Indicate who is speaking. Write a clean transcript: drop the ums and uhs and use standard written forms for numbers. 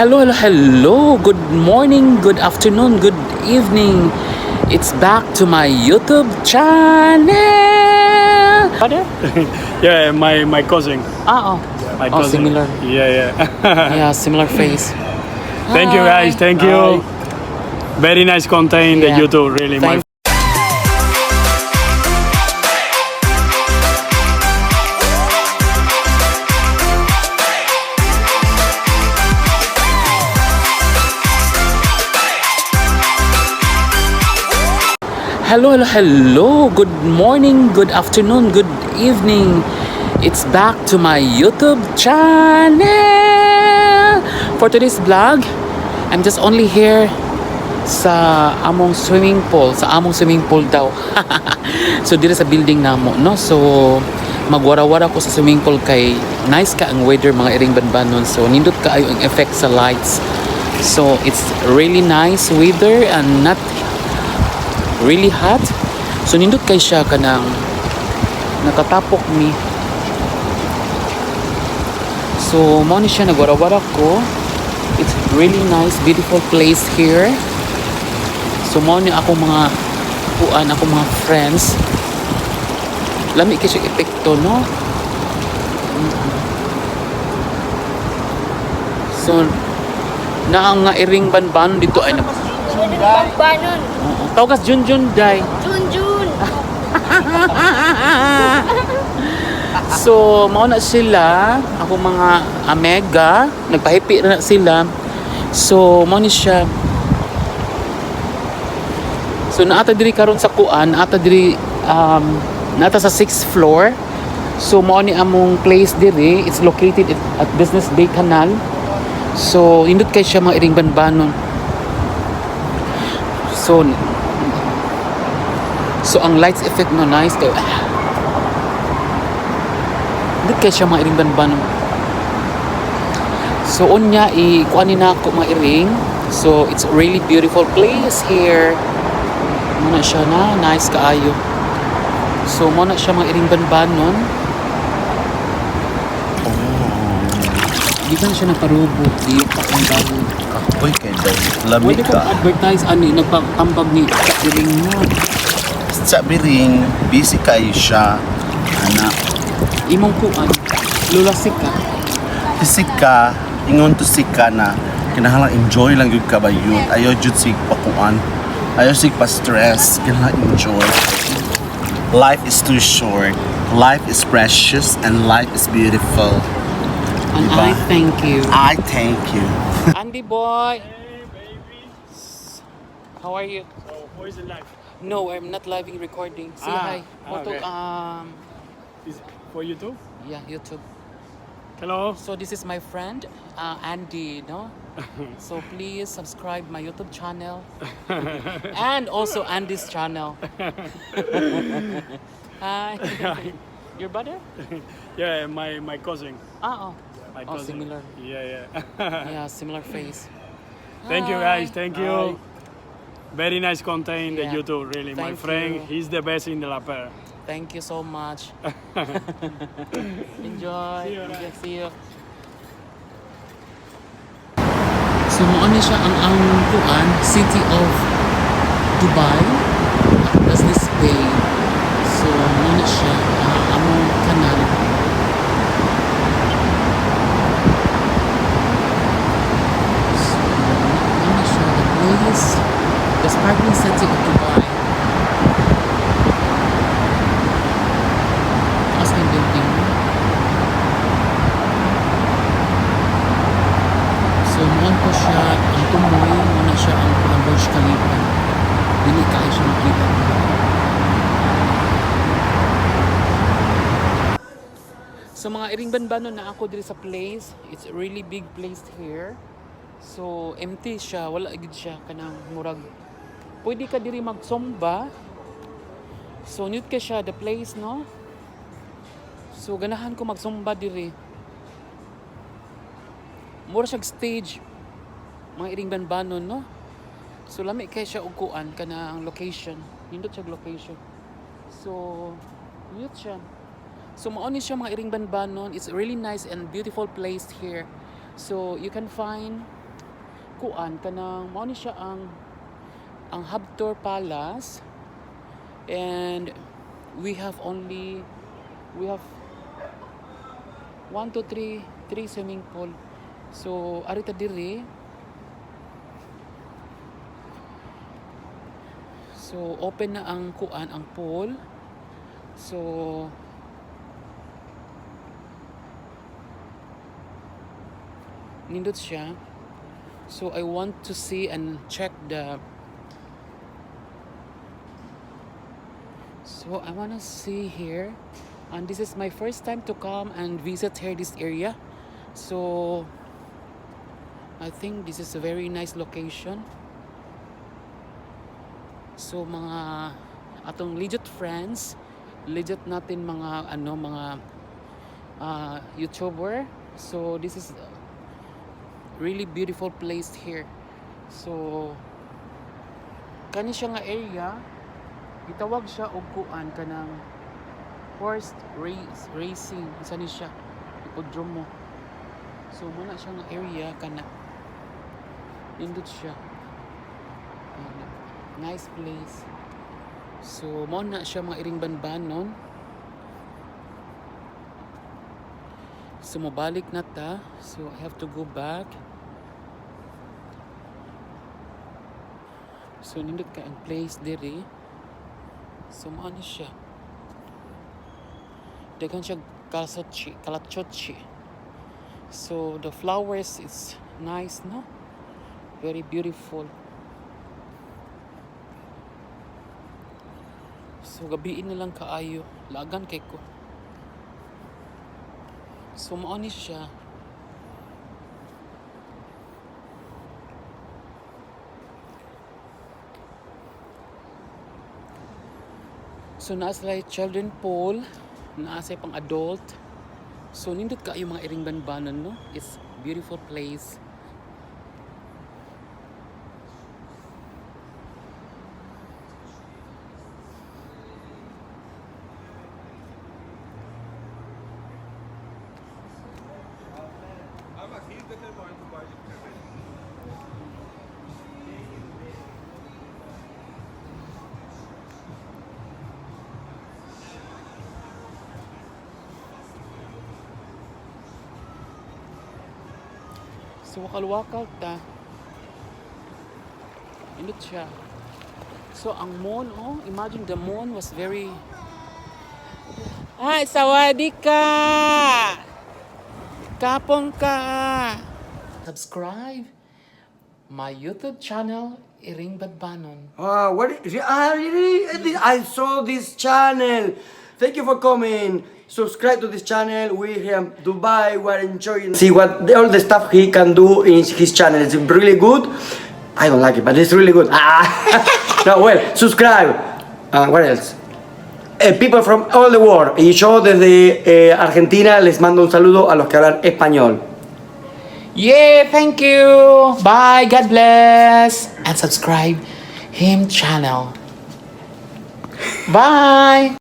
Speaker 1: Hello, hello, hello. Good morning, good afternoon, good evening. It's back to my YouTube channel. Father?
Speaker 2: Yeah, my cousin.
Speaker 1: Ah, oh.
Speaker 2: My
Speaker 1: Oh,
Speaker 2: cousin.
Speaker 1: similar.
Speaker 2: Yeah.
Speaker 1: Yeah, similar face.
Speaker 2: Thank you, guys.
Speaker 1: Hi.
Speaker 2: Thank you. Very nice content, the YouTube. Really, my
Speaker 1: Thank Hello, hello, hello. Good morning, good afternoon, good evening. It's back to my YouTube channel. For today's vlog, I'm just only here sa among swimming pool, sa among swimming pool daw. So diri sa building namo, no? So magwara-wara ko sa swimming pool kay nice ka ang weather, mga iring banbanon. So nindot kaayo ang effect sa lights. So it's really nice weather and not really hot. So nindot kay siya kanang nakatapok mi. So mao ni siya, nagwara-wara ko. It's really nice, beautiful place here. So mao ni ako mga kuan, ako mga friends. Lami kay siya epekto, no? So naa nga iring banban dito ay na.
Speaker 3: Banon.
Speaker 1: Oo. Tawagas Junjun day.
Speaker 3: Junjun.
Speaker 1: So, mao na sila, ako mga amega, nagpahipi na sila. So, mao ni siya. So, naata diri karon sa kuan, naata diri naata sa 6th floor. So, mao ni among place diri, it's located at Business Bay Canal. So, indot kay siya, mga iring banbanon. So ang lights effect, no, nice kay. Hindi kay siya, mga iring banban. So unya i kuan ni nako, mga iring. So it's a really beautiful place here. Muna siya na nice kaayo. So mo na siya, mga iring banbanon. Di ka na siya nagparubo, di pa ang bago.
Speaker 4: Kapoy kay daw. Lami
Speaker 1: Pwede
Speaker 4: ka.
Speaker 1: kong advertise ani nagpatambag ni iring mo.
Speaker 4: Sa biring, busy kayo siya. Ana,
Speaker 1: Imong kuan. Lula Sika.
Speaker 4: si ka, ingon to si ka na, kinahanglan enjoy lang gyud ka ba yun. Ayaw jud sig pakuan. Ayaw sig pa stress. Kinahanglan enjoy. Life is too short. Life is precious and life is beautiful.
Speaker 1: And
Speaker 4: Diba?
Speaker 1: I thank you.
Speaker 4: I thank you.
Speaker 1: Andy boy,
Speaker 2: Hey, baby.
Speaker 1: How are you?
Speaker 2: So, who is live?
Speaker 1: No, I'm not live recording. Say
Speaker 2: Ah,
Speaker 1: hi. Photo,
Speaker 2: okay. Is for YouTube?
Speaker 1: Yeah, YouTube.
Speaker 2: Hello.
Speaker 1: So this is my friend, Andy, no? So please subscribe my YouTube channel and also Andy's channel. Hi. Your brother?
Speaker 2: Yeah, my cousin.
Speaker 1: Ah, oh.
Speaker 2: My
Speaker 1: Oh,
Speaker 2: cousin.
Speaker 1: similar.
Speaker 2: Yeah.
Speaker 1: Yeah, similar face.
Speaker 2: Thank you,
Speaker 1: Hi.
Speaker 2: guys. Thank you. Very nice content, the
Speaker 1: Yeah.
Speaker 2: YouTube. Really, my
Speaker 1: Thank
Speaker 2: friend,
Speaker 1: you.
Speaker 2: he's the best in the lapel.
Speaker 1: Thank you so much. Enjoy.
Speaker 2: See you.
Speaker 1: Enjoy. See you. So mo ni siya ang kuan, City of Dubai at Business Bay. So mo ni siya among kanal. So mo ni siya the place, the sparkling city of Dubai. Taas ng building. So, muon ko siya, ang tumoy, muna siya ang ang Burj Khalifa. Dili kaayo siya makita. So, mga iring banbanon, na ako diri sa place. It's a really big place here. So, empty siya. Wala gid siya. Kanang murag. Pwede ka diri magsomba. So, newt ka siya, the place, no? So, ganahan ko magsumba diri. Mura siyag stage. Mga iring banbanon, no? So, lami kay siya og kuan kanang location. Nindot siya og location. So, nindot siya. So, mao ni siya, mga iring banbanon. It's a really nice and beautiful place here. So, you can find Kuan kanang mao ni siya ang Habtoor Palace, and we have 1, 2, 3, 3 swimming pool. So ari ta diri. So open na ang kuan, ang pool. So nindot siya. So I want to see and check the. So I wanna see here, and this is my first time to come and visit here, this area. So I think this is a very nice location. So mga atong legit friends, legit natin mga ano, mga YouTuber. So this is really beautiful place here. So kani siya nga area, gitawag siya og kuan, kanang horse race racing isa ni siya, hipodromo. So muna siya nga area kana, nindot siya. Ayan. Nice place. So mao na siya, mga iring banbanon. So mobalik na ta. So I have to go back. So nindot kay ang place diri. So mao ni siya. Daghan siya kalachochi, kalachochi. So the flowers is nice, no? Very beautiful. So gabiin na lang kaayo. Lagan kay ko. So mao ni siya. So naa sila children pool, naa sa pang adult. So nindot kaayo, mga iring banbanon, no? It's beautiful place. So wakal-wakal ta. Nindot siya. So ang moon, oh, imagine the moon was very. Ay, สวัสดีค่ะ! ขอบคุณค่ะ! Subscribe my YouTube channel, Iring Banbanon.
Speaker 5: Ah, what is, ah, really? I saw this channel. Thank you for coming. Subscribe to this channel. We here in Dubai. We are enjoying. See what all the stuff he can do in his channel. It's really good. I don't like it, but it's really good. Ah. No, well, subscribe. What else? People from all the world. Y yo desde Argentina les mando un saludo a los que hablan español.
Speaker 1: Yeah, thank you. Bye. God bless. And subscribe him channel. Bye.